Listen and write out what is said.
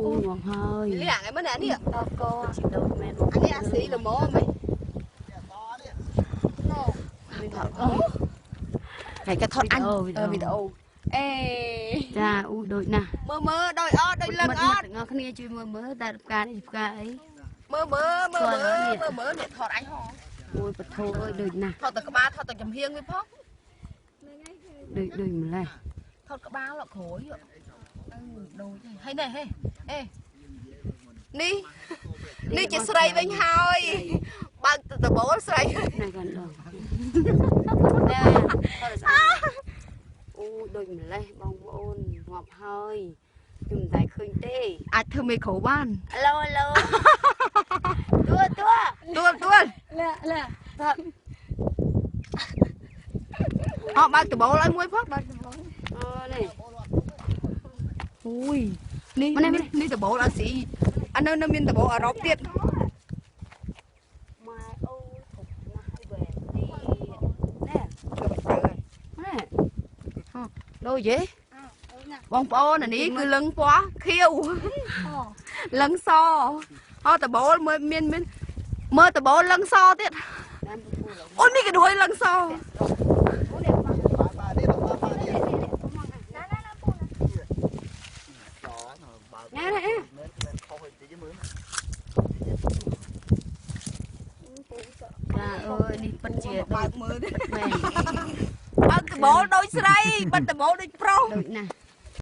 អូងាប់ហើយ លៀងឯមើលនេះ តកជីដូនមែន អានេះអាស៊ីល្មមហីហើយក៏ថតអញវីដេអូអេ ចាអូដូចណាស់ មើលមើលដូចអត់ដូចលឹងអត់ ទាំងអស់គ្នាជួយមើលមើលតើផ្កានេះផ្កាអី មើលមើលមើលមើលមើលមើលអ្នកថតអញហង អូយបធោអើយដូចណាស់ ថតតែក្បាលថតតែចំហៀងវាផង ដូចដូចម្លេះ ថតក្បាលលក់ក្រួយដូចហើយនេះហេអេនេះនេះជាស្រីវិញហើយបើកដបូលស្រី នេះកាន់ដងអូដូចម្លេះបងប្អូនងាប់ហើយខ្ញុំមិនតែឃើញទេ អាចធ្វើមេក្រូបាន អាឡូអាឡូទួទួ ទួទួ លាលា អត់បើកដបូលឲ្យមួយផង បើកដបូល អូនេះ អូយនេះនេះដបូលអាស៊ីអានៅនៅមានដបូលអឺរ៉ុបទៀត ម៉ែអូធំណាស់ហើយវ៉ែទីណែណែ ដូចយេបងប្អូនអានេះគឺលឹងពណ៌ខៀវលឹងសអត់ដបូលមើលមានមានមើលដបូលលឹងសទៀតអូនេះក៏ដួយលឹងស ណែណែចាអើយនេះពិតជា បើកមើល មែន បើកដបូលដូចស្រីបិទដបូលដូចប្រុស ដូចណាស់